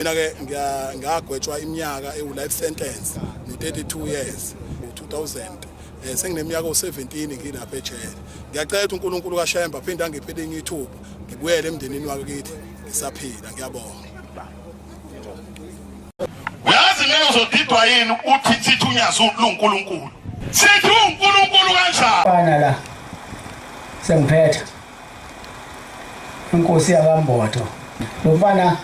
Mina ke ngagwetshwa iminyaka ewu life sentence no 32 years ngo 2000. Sengineminyaka u17 ngilapha ejele. Ngiyacela ukuthi uNkulunkulu kaShembe aphinde angiphe elinye ithuba ngibuyele emndenini wakithi ngisaphila. Ngiyabonga. Uyazi ngeke uzodidwa yini uthi sithi unyazi luNkulunkulu. Sithi uNkulunkulu kanjani? Fana la. Sengiphetha. Inkosi yakambotho. Lo mfana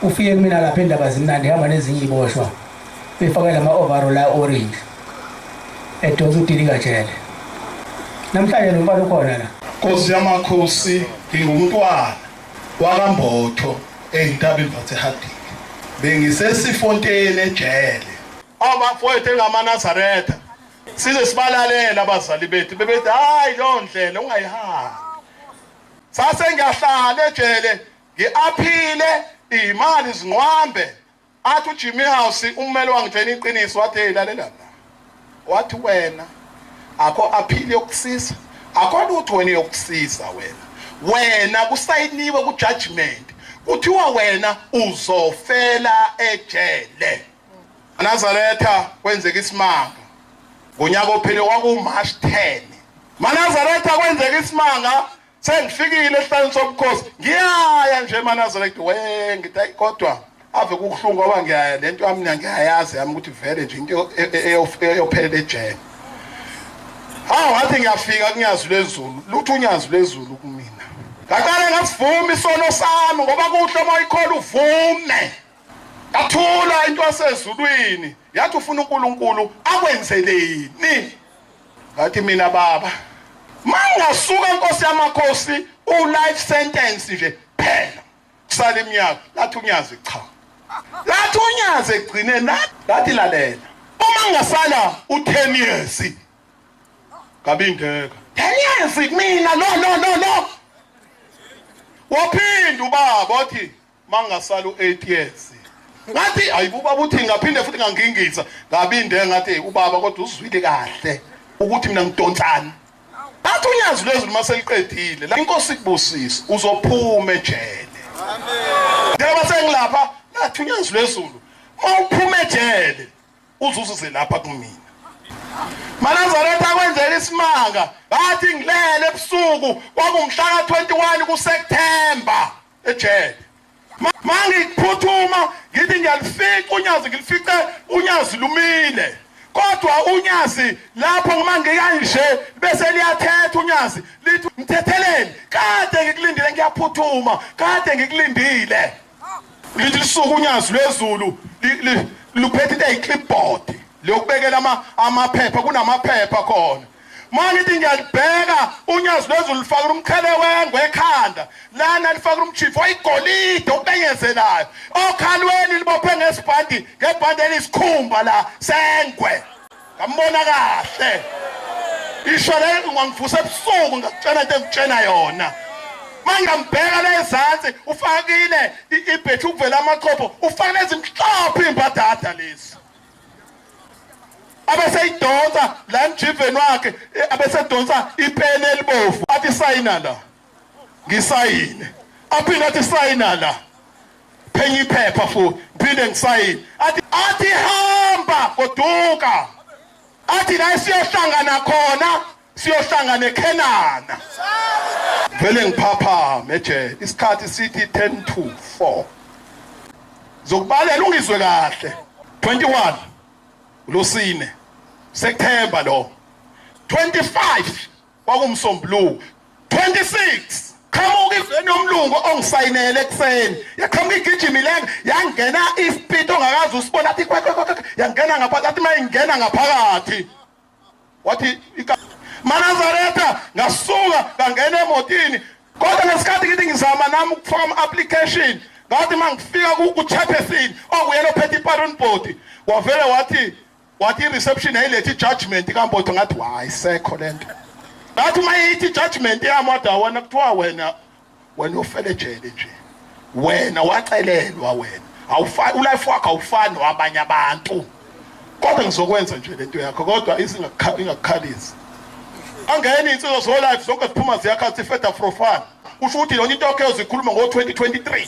ufike kumina lapha indaba zimnandi hamba nezinye iboshwa. Befake lama overall la orange. Edonsa udilika jele. Namhlanje lo mfana ukhona la. Nkosi yamakhosi ngingumntwana wakaMbotho eyintabeni zaseHadiki. Bengisesifonteni ejele. Abafowethu engamaNazaretha size sibalalela abazali bethu bebethi hayi lo ndlela ungayihambi. Sase ngiyahlala ejele ngiaphile imali zinqwambe. Athi uJimmy House ummeli wangitshela iqiniso wathi hey lalela la. Wathi wena akho appeal yokusiza, akho lutho wena yokusiza wena. Wena kusayiniwe ku judgment. Kuthiwa wena uzofela ejele. Nazaretha kwenzeka isimanga. Ngonyaka ophele kwaku March 10. Manazaretha kwenzeka isimanga sengifikile esihlalweni sobukhosi ngiyaya nje eManazaretha we ngithi ayi kodwa ave kubuhlungu ngoba ngiyaya lento yami mina ngiyayazi yami ukuthi vele nje into eyophelela ejele. Hawu ngathi ngiyafika kunyazi lwezulu lutho unyazi lwezulu kumina. Ngaqale ngasivuma isono sami ngoba kuhle uma ikhola uvume. Ngathula into yasezulwini yathi ufuna uNkulunkulu akwenzeleni. Ngathi mina baba mangasuka Nkosi yamakhosi u life sentence nje phela kusala iminyaka. Lathi unyazi cha, lathi unyazi egcineni lathi lalela uma ngasala u10 years ngabindeka 10 years kumina no no no no. Waphinda ubaba wathi mangasala u8 years. Ngathi hayi ubaba uthi ngaphinde futhi ngangingisa ngabinde ngathi ubaba kodwa uzwile kahle ukuthi mina ngidonsana. Athi unyazi lwezulu maseliqedile la inkosi ikubusise uzophuma ejele. Amen. Njengoba sengilapha lathi unyazi lwezulu mawuphuma ejele uzuzuze lapha kumina. Manazaretha kwenzeka isimanga ngathi ngilele ebusuku kwakumhla ka21 kuSeptember ejele. Mangiphuthuma ngithi ngiyalifica unyazi ngilifice unyazi lumile. Kodwa unyazi lapho uma ngikanje bese liyathetha unyazi lithi mthetheleni kade ngikulindile ngiyaphuthuma kade ngikulindile. Lithi lisuka unyazi lwezulu luphethe into eyi-clipboard liyokubekela amaphepha kunamaphepha khona. Mangithi ngiyalibheka unyazi lwezulu lifaka umqhele wengwe ekhanda lana lifaka umchifu oyigolide obenyezelayo okhalweni libophe ngesibhandi ngebhandi elisikhumba la sengwe. Ngambona kahle isho le ngangivusa ebusuku ngakutshela into engitshena yona. Mangambheka la ezansi ufakile ibhethu ukuvela amachopho ufakile ezimhlophe imbadada lezi. Abeseyidonsa la emjiveni wakhe abesedonsa ipeni elibovu athi sayina la ngisayine aphinde athi sayina la phenya iphepha futhi ngiphinde ngisayine athi hamba goduka athi la siyohlangana khona siyohlangana eKhenana. Vele ngiphaphame ejele isikhathi sithi 10 to 4 zokubalela ungizwe kahle 21 Losine September lo 25 kwakumsombuluko 26 qhamuka iveni yomlungu ongisayinele ekuseni yaqhamuka igijima ilenga yangena ispeed ongakazi usibona athi kwe kwe kwe yangena ngaphakathi athi mayingena ngaphakathi wathi Manazaretha ngasuka ngangena emotini kodwa ngesikhathi ngithi ngizama nami ukufaka ama application ngathi mangifika ku chairperson okuyena ophethe iparole board wavele wathi reception ayilethi judgment kaMbotho ngathi hayi sekho lento ngathi uma ithi judgment yami wathi awona kuthiwa wena wena ufele ejele nje wena wacelelwa wena awufani ulife wakho awufani wabanye abantu kodwa ngizokwenza nje lento yakho kodwa ingakukhalisi angena insizwa zo life zonke ziphuma ziyakhala sifeda profile kusho ukuthi yona into yakho eyozikhuluma ngo 2023.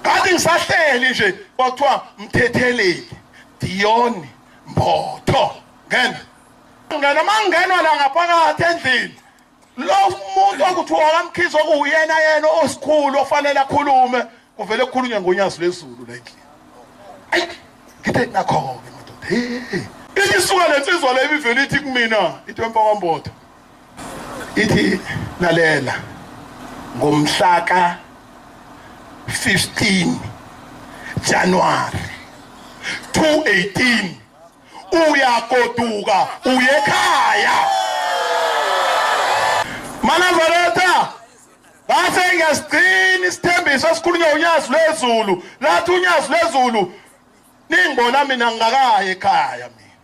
Kanti ngisahleli nje kwakuthiwa Mthetheleli Dion Mbotho. Ngena. Ngena mangenwa la ngaphakathi endlini. Lo muntu okuthiwa kaMkhize okuyena yena osikhulu ofanele akhulume, kuvele kukhulunywe ngonyazi lwezulu la endlini. Ayi, ngithe nakho-ke madoda. Hey. Ithi isuka le nsizwa le ibivele ithi kumina, ithi wemfakambotho. Ithi lalela ngomhla ka 15 January 2018 uyagoduka uye ekhaya. Manazaretha, ngase ngiyasigcina isithembiso esikhulunywa unyazi lwezulu. Lathi unyazi lwezulu ningibona mina ngingakayi ekhaya mina.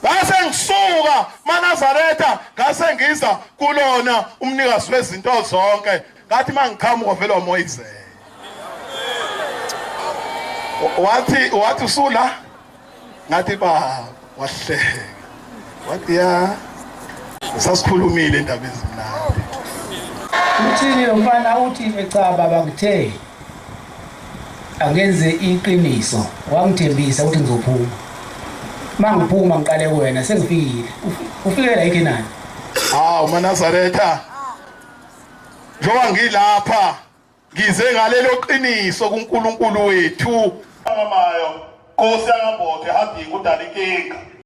Ngase ngisuka Manazaretha, ngase ngiza kulona umnikazi wezinto zonke. Ngathi mangiqhamuka vele wamoyizela. Wathi usula, ngathi ba, wahleka. Wathi ya, sasikhulumile indaba ezimnandi. Uthini lo mfana? Uthi cha baba, ngithe angenze iqiniso, wangithembisa ukuthi ngizophuma. Mangiphuma ngiqale kuwena, sengifikile. Ufike la eKenani. Hawu Manazaretha, njengoba ngilapha ngize ngalelo qiniso kuNkulunkulu wethu. Amayo Nkosi yakaMbotho ehadinga udala inkinga.